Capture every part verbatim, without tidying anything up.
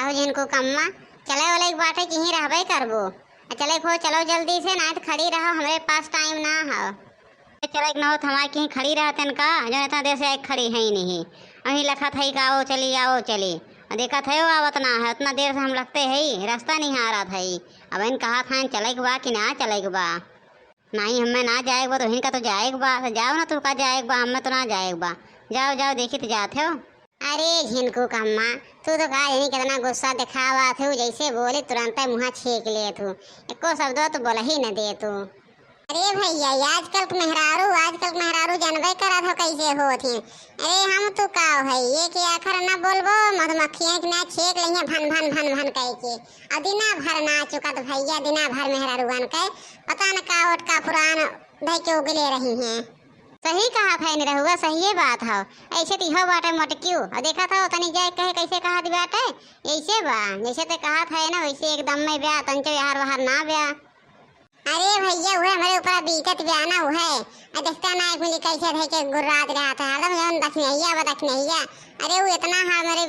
ओ झिनकू कम्मा, चले वाले के बाटे कि यहीं रहबे करबो? आ चले खो, चलो जल्दी से, नाहीं तो खड़ी रहो, हमरे पास टाइम ना हो। चले के ना हो तो हमारे कहीं खड़ी रहतन का, जो इतना देर से आए खड़ी है ही नहीं। अहीं लखत है कि आओ चली, आओ चली। और देखत है वो आवत ना है, उतना देर से हम लगते है, रास्ता नहीं आ रहा है। अब इन कहा था चले के बा कि ना चले के बा। नाहीं, हमें ना जाए के बा, तो इनका तो जाए के बा। तो जाओ ना, तू का जाए के बा, हमें तो ना जाए के बा। जाओ, जाओ, देखी तो जात हो। अरे झिनकू कम्मा, तू तो का जानी कितना गुस्सा दिखावा थू, जैसे बोले तुरंत मुँह छेक ले थू, एको शब्द तो बोल ही न दे तू। अरे भैया, ये आजकल के मेहरारू, आजकल के मेहरारू जानबे करत हो कैसे होत हैं। अरे हम तू का है, ये के आखर ना बोलबो, मधुमक्खियाँ के ना छेक लेंगे भन भन भन भन कह के। और दिना भर ना चुकत भैया, दिना भर मेहरारू बन के पता न का ओट का पुरान धै के उगले रही हैं। सही कहा था निरहुआ, सही बात हो। ऐसे तो इहो बाटे मोटकियो, और देखा था तनी जाए कहे कैसे कहा दी बाटे, ऐसे बा जैसे ते कहा था ना वैसे एकदम में ब्या, तंचो यार बाहर ना ब्या। अरे भैया, उहे हमरे ऊपर बीतत ब्या ना उहे। आ देखता ना एक मिली कैसे धै के गुर्रात रहा था, हरदम जौन दखिनैया बा दखिनैया। अरे वो इतना हमरे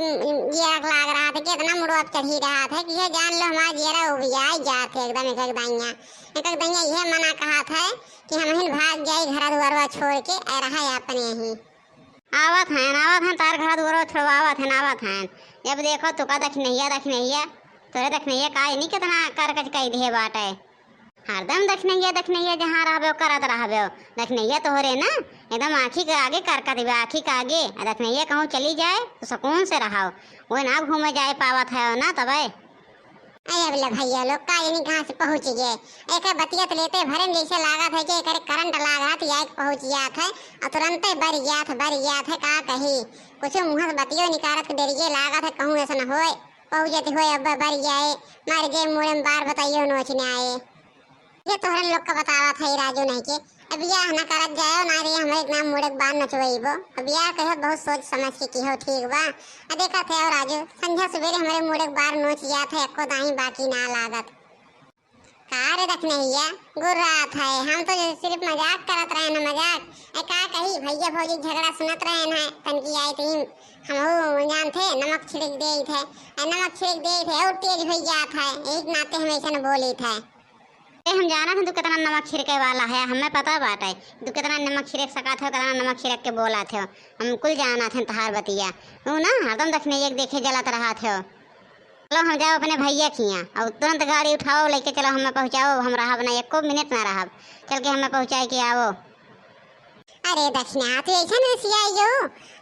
जियरा के लाग रहा था कि इतना मुड़वा पे चढ़ी रहा था कि ये जान लो हमारा जियरा उबियाई जात है एकदम एक एक दाइया। एक एक दाइया ये मना कहा था कि हम हिन भाग जाई घर दुआरवा छोड़ के, आ रहा है अपने ही। आवत हैं, आवत हैं, तार घर दुआरो छोड़वावत हैं, आवत हैं। जब देखो तुका दखिनैया, दखिनैया, तोरे दखिनैया का इन्हीं कितना करकच कई दिहे बाटे। हरदम दखिनैया, दखिनैया जहाँ रहबे, करत रहबे। दखिनैया तोहरे ना, एकदम आँखी के आगे करकत बा, आँखी के आगे। आ दखिनैया कहूँ चली जाए, तो सुकून से रहो। वो ना घूमे जाए पावत है ना तबे। अरे अब ले भैया लोग, का जानी कहाँ से पहुँच गए। एकर बतियत लेते भरे में जैसे लागत है कि एकर करंट लाग रहा था, या एक पहुँच जात है और तुरंते बर जात है, बर जात है, का कही। कुछ मुँह से बतियो निकारत के डरिए लागत है, कहूँ ऐसा न होए। पहुँचत होए अब बर जाए, मर गए मुड़े में बार बताइयो नोच न आए। ये तोहरन लोग का बतावत है राजू नहीं के, अब बियाह ना करत जाओ ना रे, हमरे इतना मुड़े के बार नचवइबो। अब बियाह कहो बहुत सोच समझ के किहो, ठीक बा। आ देखत है राजू, संझा सुबेरे हमरे मुड़े के बार नोच जात है, एको दाई बाकी ना लागत। का रे दखिनैया, गुर्रात है, हम तो सिर्फ मजाक करत रहे ना, मजाक। ए का कही, भैया भौजी झगड़ा सुनत रहे ना, तनकी आई तो हम जानते नमक छिड़क दे थे। ए नमक छिड़क दे थे और तेज हो जात है, एक नाते हम ऐसे न बोली थे। ए, हम जानत हन तू कितना नमक छिड़के वाला है, हमें पता बाटे तू कितना नमक छिड़क सकत हो, कितना नमक छिड़क के बोलत हो। हम कुल जानत हन तहार बतिया। तू ना हरदम दखिनैया के देखे जलत रहत हो। चलो हम जाओ अपने भैया खिया, अब तुरंत गाड़ी उठाओ, लेके चलो, हमें पहुँचाओ, हम रहब ना, एको मिनट ना रहब। चल के हमें पहुँचाए के आवो। अरे दखिना, तू ऐसे न रिसियाइयो।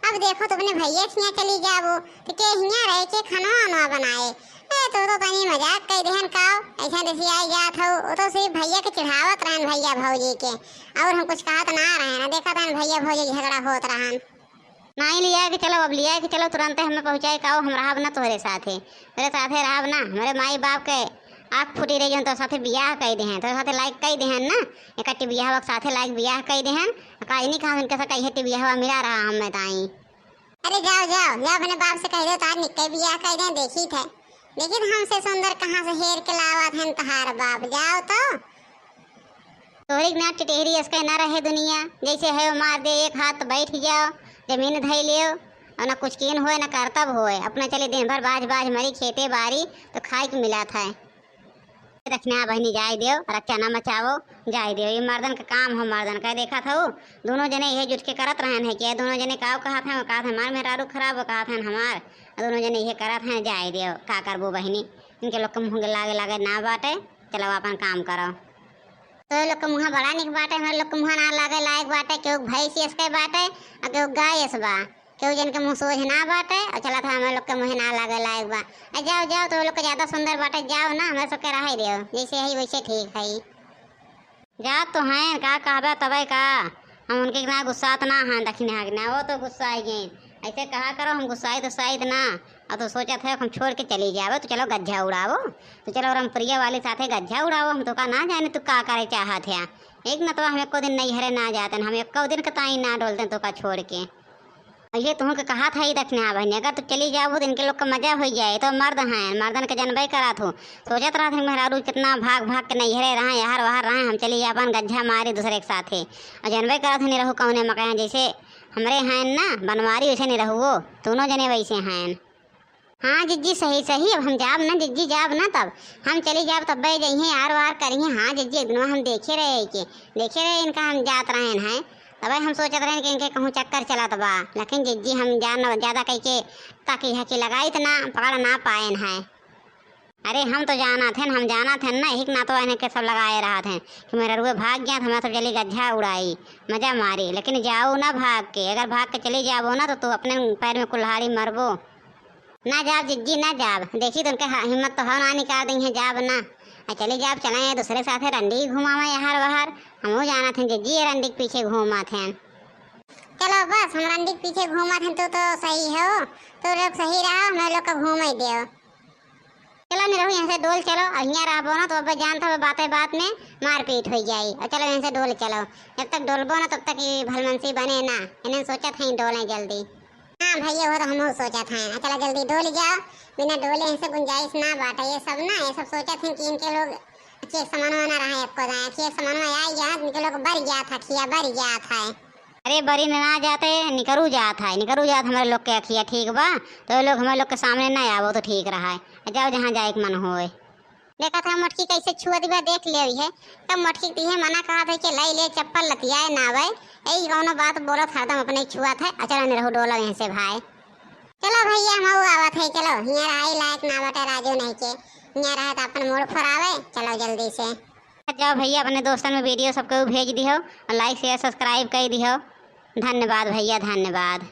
अब देखो, तू अपने भैया के हियाँ चली जाबो, तो के हियाँ रह के खाना वाना बनाए। ए, तू तो तनी मजाक कई देहन काओ, ऐसे रिसियाई जात हो। वो तो सिर्फ भैया के चिढ़ावत रहन, भैया भौजी के, और हम कुछ कहत ना रहन। देखत रहन भैया भौजी झगड़ा होत रहन। नाहीं लिया के चलो, अब लिया के चलो, तुरंते हमें पहुँचाए काओ, हम रहब ना तोहरे साथे, तोहरे साथे रहब ना। हमरे माई बाप के आँख फूटी रही, जौन तोहरे साथे बियाह कई देहन, तोहरे साथे लायक कई देहन ना, इकट्ठी बियाह के साथे लायक बियाह कई देहन। का इन्हीं कहा उनके से कहिए टिबिया हवा मिला रहा हम मैं ताई। अरे जाओ, जाओ, जाओ, अपने बाप से कह दो, तार निक्के बियाह कह दे, देखी थे, देखी थे, हमसे सुंदर कहाँ से हेर के लावत हैं तहार बाप, जाओ तो। तोहरी के ना टिटहरी असके ना रहे दुनिया, जैसे है वो मार दे एक हाथ तो बैठ जाओ, जमीन धई लियो, और ना कुछ कीन होए ना करतब होए, अपना चली दिन भर बाज बाज मरी खेते बारी तो खाए के मिला था। दखिना बहिनी जाए देव, रक्षा ना मचावो, जाए देव, ये मर्दन का काम हो, मर्दन का। देखत हो, दोनों जने इहे जुट के करत रहन है कि दोनों जने काव कहत हैं, वो कहत हैं हमार मेहरारू खराब, वो कहत हैं हमार, और दोनों जने इहे करत हैं, जाए देव, का करबो बहिनी, इनके लोग के मुँह के लागे लागे ना बाटे। चलो अपन काम करो। तो लोग के मुँह बड़ा निक बाटे, हमारे लोग के मुँह ना लागे लायक बाटे, केहू भैंस यस के बाटे और केहू गाय यस बा। केहू जन के मुँह सोझ ना बाटे, और चलत है हमारे लोग के मुँह ना लागे लायक बा। आ जाओ, जाओ, तो लोग के ज्यादा सुंदर बाटे, जाओ ना, हमारे सबके रहे दियो, जैसे है वैसे ठीक है। जात तो हैं, का कहबे तबे का, हम उनके इतना गुस्सात ना हैं, दखिन है कि ना, वो तो गुस्सा आई गए। ऐसे कहा करो, हम गुस्साई तो शायद ना, और तो सोचत है हम छोड़ के चली जावे, तो चलो गज्जा उड़ावो, तो चलो रामपुरिया वाली साथे गज्जा उड़ावो, हम तो का ना जाने तू का करे चाहत है। एक न तो हम एको दिन नैहरे ना जाते, हम एको दिन के ताई ना डोलते तो का छोड़ के। ये तुहूँ के कहा था ही दखिना बहिनी, अगर तू चली जाबू तो इनके लोग का मजा हो जाए। तो मर्द हैं, मर्दन के जनबे करत हो, सोचत रहत हैं मेहरारू कितना भाग भाग के नैहरे रहें, यहर वहर रहें, हम चली जाबन गज्जा मारी दूसरे के साथे। और जनबे करत हो निरहू कौने मकान, जैसे हमरे हैं ना बनवारी, वैसे निरहुओ, दोनों जने वैसे हैं। हाँ जिज्जी, सही सही, अब हम जाब ना जिज्जी, जाब ना तब। हम चली जाब तब्बे जइहें, आर वार करिहें। हाँ जिज्जी, एक दिन हम देखे रहे के, देखे रहे इनका, हम जात रहेन हैं। तबे हम सोचत रहेन कि इनके कहूँ चक्कर चलत बा, लेकिन जिज्जी हम जान ज्यादा कह के ताकि हकी लगाइत ना, पकड़ ना पाएन हैं। अरे हम तो जानत हन, हम जानत हन ना, यही के नातो इनके सब लगाए रहत हैं कि मेहररुए भाग गया तो हमें सब चली गज्जा उड़ाई, मजा मारी, लेकिन जाओ ना भाग के। अगर भाग के चली जाबो ना तो तू अपने पैर में कुल्हाड़ी मरबो। ना जाब जिज्जी, ना जाब। देखी तो उनके ह-, हिम्मत तो हव ना निकाल देइहें, जाब ना। आ चली जाब, चले दूसरे के साथे रंडी घुमावे यहार वहार। हमहू जानत हन जिज्जी ये रंडी के पीछे घूमत हन। चलो बस, हम रंडी के पीछे घूमत हन, तू तो सही हो, तू लोग सही रहो, हम लोग का घूमे दियो। चलो निरहू यहाँ से डोल चलो, अब हियाँ रहबो ना तो अब जानत हो बाते बात में मारपीट हो जाई। और चलो यहाँ से डोल चलो, जब तक डोलबो ना तब तक ये भलमनसी बने ना। इन्हें सोचत हैं डोलें जल्दी। हाँ भैया, वो तो हमहू सोचत हैं। चलो जल्दी डोल जाओ, बिना डोले इनसे गुंजाइश ना बाटे। ये सब ना, ये सब सोचत हैं कि इनके लोग अखिया के समनवा ना रहे एको दाएं। अखिया के समनवा आई गया ना, इनके लोग बर गया था, अखिया बर गया था। अरे बरी ना जाते, निकरू जात है, निकरू जात हमारे लोग के अखिया, ठीक बा? तो ये लोग हमारे लोग के सामने ना आवो तो ठीक रहा है, जाओ जहाँ जाए के मन होए। देखत है मोटकी कैसे छुअत बा, देख ले है। तब मोटकी के दिहे मना कहत है कि लाई ले चप्पल लतियाए ना आवे। यही कौनो बात बोलत हरदम अपने छुअत है। अच्छा रहने रहू डोला यहाँ से भाई। चलो भैया हम आवत है, चलो हियाँ रहाई लायक ना बटे राजू नहीं के। हियाँ रहे तो अपन मूड फरावे। चलो जल्दी से। जाओ भैया अपने दोस्तन में वीडियो सबके भेज दिहो और लाइक शेयर सब्सक्राइब कर दिहो। धन्यवाद भैया, धन्यवाद।